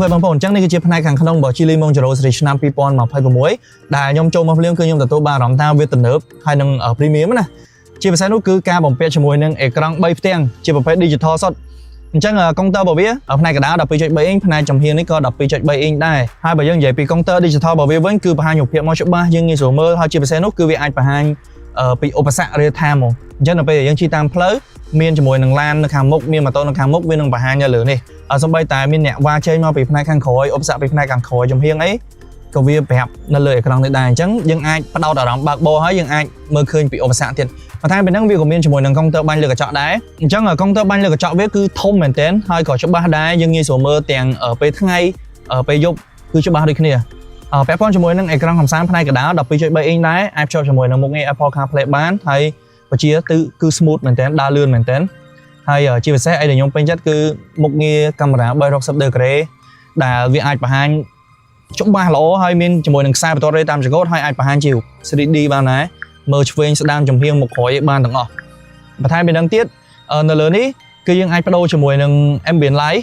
OK បងប្អូនអញ្ចឹងនេះគឺជាផ្នែកខាងក្នុងរបស់ Geely Monjaro Series ឆ្នាំ2026ដែលខ្ញុំចូលមកភ្លាមគឺខ្ញុំទទួលបានអារម្មណ៍ថាវាទំនើបហើយនឹង premium ណាជាពិសេសនោះគឺការបំពាក់ជាមួយនឹងអេក្រង់3ផ្ទាំងជាប្រភេទ digital សុទ្ធអញ្ចឹងកុងទ័ររបស់វាផ្នែកកណ្ដាល12.3អ៊ីងផ្នែកចំហៀងនេះក៏12.3អ៊ីងដែរហើយបើយើងនិយាយពីកុងទ័រ digital របស់វាវិញគឺបង្ហាញរូបភាពមកច្បាស់យើងងាយស្រួលមើលហើយជាពិសេសនោះគឺវាអាចបង្ហាញពីឧបសគ្គ real time ហ្មងអញ្ចឹងនៅពេលដែលយើងជិះតាមផ្លូវមានជាមួយនឹងឡាននៅខាងមុខមានម៉ូតូនៅខាងមុខវានឹងបង្ហាញនៅលើនេះអត់សំបីតែមានអ្នកវ៉ាចេញមកពីផ្នែកខាងក្រោយឧបសគ្គពីផ្នែកខាងក្រោយចំហៀងអីក៏វាប្រាប់នៅលើអេក្រង់នេះដែរអញ្ចឹងយើងអាចផ្ដោតអារម្មណ៍បើកបរហើយយើងអាចមើលឃើញពីឧបសគ្គទៀតបន្ថែមពីហ្នឹងវាក៏មានជាមួយនឹងកុងទ័របាញ់លើកញ្ចក់ដែរអញ្ចឹងកុងទ័របាញ់លើកញ្ចក់វាគឺធំមែនទែនហើយក៏ច្បាស់ដែរយើងងាយស្រួលមើលទាំងពេលថ្ងៃពេលយប់គឺច្បាស់ដូចគ្នាពាក់ព័ន្ធជាមួយនឹងអេក្រង់កំសាន្តផ្នែកកណ្ដាល12.3អ៊ីងដែរអាចភ្ជាប់ជាមួយនឹងមុខងារ Apple CarPlay បានហើយបជាគឺគឺ smooth មែនទែនដើរលឿនមែនទែនហើយជាពិសេសអីដែលខ្ញុំពេញចិត្តគឺមុខងារកាមេរ៉ា360 degree ដែលវាអាចបង្ហាញច្បាស់ល្អហើយមានជាមួយនឹងខ្សែបន្ទាត់រេតាមចង្កូតហើយអាចបង្ហាញជា 3D បានដែរមើលឆ្វេងស្ដាំចំហៀងមុខក្រោយបានទាំងអស់បន្ថែមពីនឹងទៀតនៅលើនេះគឺយើងអាចបដូរជាមួយនឹង ambient light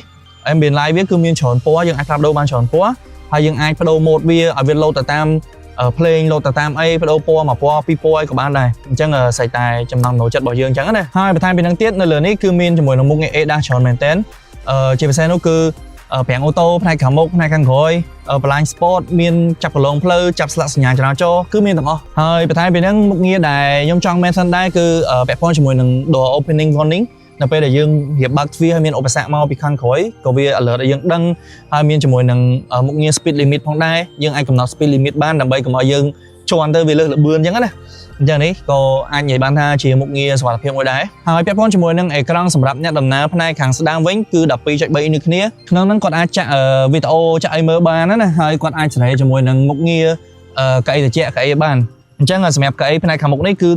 ambient light វាគឺមានច្រើនពណ៌យើងអាចផ្លាស់ប្ដូរបានច្រើនពណ៌ហើយយើងអាចបដូរ mode វាឲ្យវាលោតទៅតាមភ្លេងលោតទៅតាមអីបដូរពណ៌មួយពណ៌ពីរពណ៌អីក៏បានដែរអញ្ចឹងស្រេចតែចំណង់ចំណូលចិត្តរបស់យើងអញ្ចឹងណាហើយបន្ថែមពីនឹងទៀតនៅលើនេះគឺមានជាមួយនឹងមុខងារ ADAS ច្រើនមែនទែនជាពិសេសនោះគឺហ្វ្រាំង auto ផ្នែកខាងមុខផ្នែកខាងក្រោយ blind spot មានចាប់ប្រឡងផ្លូវចាប់ស្លាកសញ្ញាចរាចរណ៍គឺមានទាំងអស់ហើយបន្ថែមពីហ្នឹងមុខងារដែលខ្ញុំចង់ mention ដែរគឺពាក់ព័ន្ធជាមួយនឹង door opening warning នៅពេលដែលយើងរៀបបើកទ្វារហើយមានឧបសគ្គមកពីខាងក្រោយក៏វា alert ឲ្យយើងដឹងហើយមានជាមួយនឹងមុខងារ speed limit ផងដែរយើងអាចកំណត់ speed limit បានដើម្បីកុំឲ្យយើងជន់ទៅវាលើសល្បឿនអញ្ចឹងណាអញ្ចឹងនេះក៏អាចនិយាយបានថាជាមុខងារសុវត្ថិភាពមួយដែរហើយពាក់ព័ន្ធជាមួយនឹងអេក្រង់សម្រាប់អ្នកដំណើរផ្នែកខាងស្ដាំវិញគឺ12.3នេះគ្នាក្នុងហ្នឹងគាត់អាចចាក់វីដេអូចាក់អីមើលបានណាហើយគាត់អាចសេរីជាមួយនឹងមុខងារកៅអីត្រជាក់កៅអីបានអញ្ចឹងសម្រាប់កៅអីផ្នែកខាងមុខនេះគឺ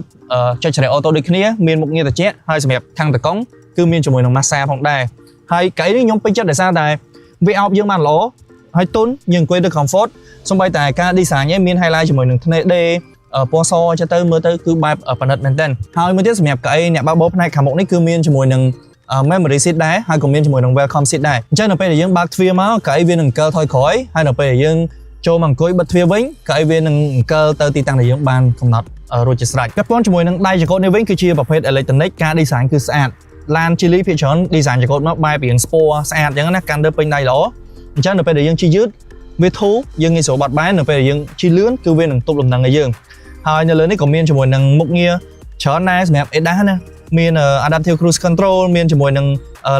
ចុចសេរី auto ដូចគ្នាមានមុខងារត្រជាក់ហើយសម្រាប់ខាងតកុងគឺមានជាមួយនឹង massage ផងដែរហើយកៅអីនេះខ្ញុំពេញចិត្តដោយសារតែវាអោបយើងបានល្អហើយទន់យើងអង្គុយទៅ comfort សូម្បីតែការ design ឯងមាន highlight ជាមួយនឹងធ្នេដេពណ៌សចឹងទៅមើលទៅគឺបែបប្រណិតមែនទែនហើយមួយទៀតសម្រាប់កៅអីអ្នកបើកបរផ្នែកខាងមុខនេះគឺមានជាមួយនឹង memory seat ដែរហើយក៏មានជាមួយនឹង welcome seat ដែរអញ្ចឹងនៅពេលដែលយើងបើកទ្វារមកកៅអីវានឹងអង្គលថយក្រោយហើយនៅពេលដែលយើងចូលមកអង្គុយបិទទ្វារវិញកៅអីវានឹងអង្គលទៅទីតាំងដែលយើងបានកំណត់រួចជាស្រេចពាក់ព័ន្ធជាមួយនឹងដៃចង្កូតនេះវិញគឺជាប្រភេទ electronic ការ design គឺស្អាតឡាន Geely ភាគច្រើន design ចង្កូតមកបែបរៀង sport ស្អាតអញ្ចឹងណាកាន់ទៅពេញដៃល្អអញ្ចឹងនៅពេលដែលយើងជិះយឺតវាធូរយើងងាយស្រួលបត់បែននៅពេលដែលយើងជិះលឿនគឺវានឹងទប់លំនឹងឲ្យយើងហើយនៅលើនេះក៏មានជាមួយនឹងមុខងារច្រើនដែរសម្រាប់ ADAS ណាមាន adaptive cruise control មានជាមួយនឹង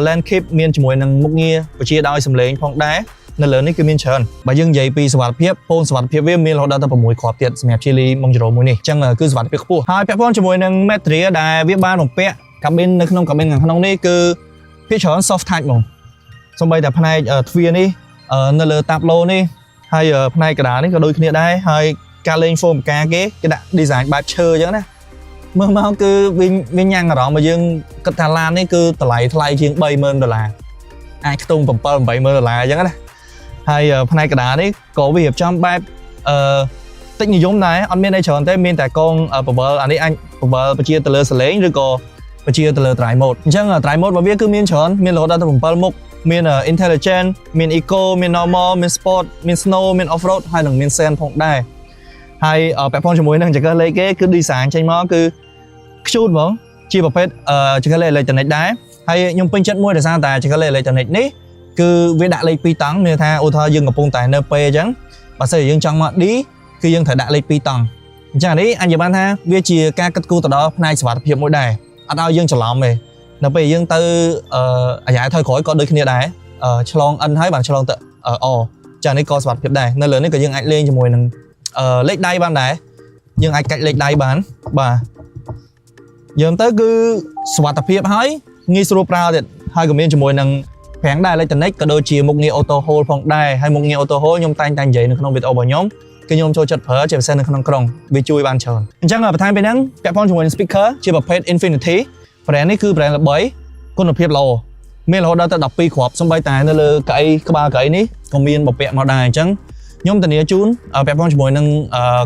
lane keep មានជាមួយនឹងមុខងារបជាដោយសំឡេងផងដែរនៅលើនេះគឺមានច្រើនបើយើងនិយាយពីសុវត្ថិភាពពូនសុវត្ថិភាពវាមានរហូតដល់ទៅ6គ្រាប់ទៀតសម្រាប់ Geely Monjaro មួយនេះអញ្ចឹងគឺសុវត្ថិភាពខ្ពស់ហើយពាក់ព័ន្ធជាមួយនឹង material ដែលវាបានបំពាក់ cabin នៅក្នុង cabin ខាងក្នុងនេះគឺភាគច្រើន soft touch ហ្មងសូម្បីតែផ្នែកទ្វារនេះនៅលើ tableau នេះហើយផ្នែកកណ្ដាលនេះក៏ដូចគ្នាដែរហើយការលេង foam កាគេគេដាក់ design បែបឈើអញ្ចឹងណាមើលមកគឺវាវាញ៉ាំងអារម្មណ៍មកយើងគិតថាឡាននេះគឺតម្លៃថ្លៃជាង30000ដុល្លារអាចខ្ទង់7 80000ដុល្លារអញ្ចឹងណាហើយផ្នែកកណ្ដាលនេះក៏វារៀបចំបែបអឺតិចនិយមដែរអត់មានអីច្រើនទេមានតែកងបវលអានេះអាចបវលបជាទៅលើសលេងឬក៏បជាទៅលើ drive mode អញ្ចឹង drive mode របស់វាគឺមានច្រើនមានរហូតដល់ទៅ7មុខមាន intelligent មាន eco មាន normal មាន sport មាន snow មាន off road ហើយនិងមាន sand ផងដែរហើយពាក់ព័ន្ធជាមួយនឹងចង្កឹះលេខគេគឺ design ចេញមកគឺខ្ជូតហ្មងជាប្រភេទចង្កឹះលេខ electronic ដែរហើយខ្ញុំពេញចិត្តមួយដោយសារតែចង្កឹះលេខ electronic នេះគឺវាដាក់លេខ2តង់មានថាឧទាហរណ៍យើងកំពុងតែនៅ P អញ្ចឹងបើសិនជាយើងចង់មក D គឺយើងត្រូវដាក់លេខ2តង់អញ្ចឹងនេះអញនិយាយបានថាវាជាការគិតគូរទៅដល់ផ្នែកសុវត្ថិភាពមួយដែរអត់ឲ្យយើងច្រឡំទេនៅពេលយើងទៅអឺអាយ៉ែថយក្រោយក៏ដូចគ្នាដែរឆ្លង N ហើយបានឆ្លងទៅ O ចានេះក៏សុវត្ថិភាពដែរនៅលើនេះក៏យើងអាចលេងជាមួយនឹងលេខដៃបានដែរយើងអាចកាច់លេខដៃបានបាទយើងទៅគឺសុវត្ថិភាពហើយងាយស្រួលប្រើទៀតហើយក៏មានជាមួយនឹងហ្វ្រាំងដែរអេឡិចត្រូនិកក៏ដូចជាមុខងារ auto hold ផងដែរហើយមុខងារ auto hold ខ្ញុំតែងតែនិយាយនៅក្នុងវីដេអូរបស់ខ្ញុំគឺខ្ញុំចូលចិត្តប្រើជាពិសេសនៅក្នុងក្រុងវាជួយបានច្រើនអញ្ចឹងបន្ថែមពីហ្នឹងពាក់ព័ន្ធជាមួយនឹង speaker ជាប្រភេទ Infinity brand នេះគឺ brand ល្បីគុណភាពល្អមានរហូតដល់ទៅ12គ្រាប់សូម្បីតែនៅលើកៅអីក្បាលកៅអីនេះក៏មានបំពាក់មកដែរអញ្ចឹងខ្ញុំធានាជូនពាក់ព័ន្ធជាមួយនឹង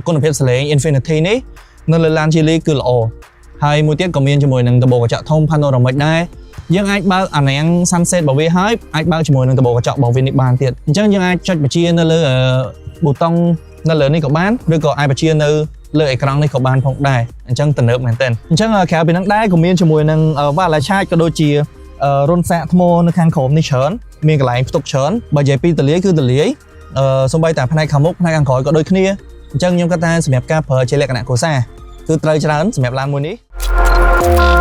គុណភាពសំឡេង Infinity នេះនៅលើឡាន Geely គឺល្អហើយមួយទៀតក៏មានជាមួយនឹងដំបូលកញ្ចក់ធំ panoramic ដែរ យើងអាចបើកអានាំង sunset របស់វាហើយអាចបើកជាមួយនឹងដបកញ្ចក់របស់វានេះបានទៀតអញ្ចឹងយើងអាចចុចបញ្ជានៅលើប៊ូតុងនៅលើនេះក៏បានឬក៏អាចបញ្ជានៅលើអេក្រង់នេះក៏បានផងដែរអញ្ចឹងទំនើបមែនទែនអញ្ចឹងក្រៅពីហ្នឹងដែរក៏មានជាមួយនឹង wireless charge ក៏ដូចជារន្ធសាកថ្មនៅខាងក្រោមនេះច្រើនមានកន្លែងផ្ទុកច្រើនបើនិយាយពីទលាយគឺទលាយសំបីតែផ្នែកខាងមុខផ្នែកខាងក្រោយក៏ដូចគ្នាអញ្ចឹងខ្ញុំគិតថាសម្រាប់ការប្រើជាលក្ខណៈគ្រួសារគឺត្រូវច្រើនសម្រាប់ឡានមួយនេះ។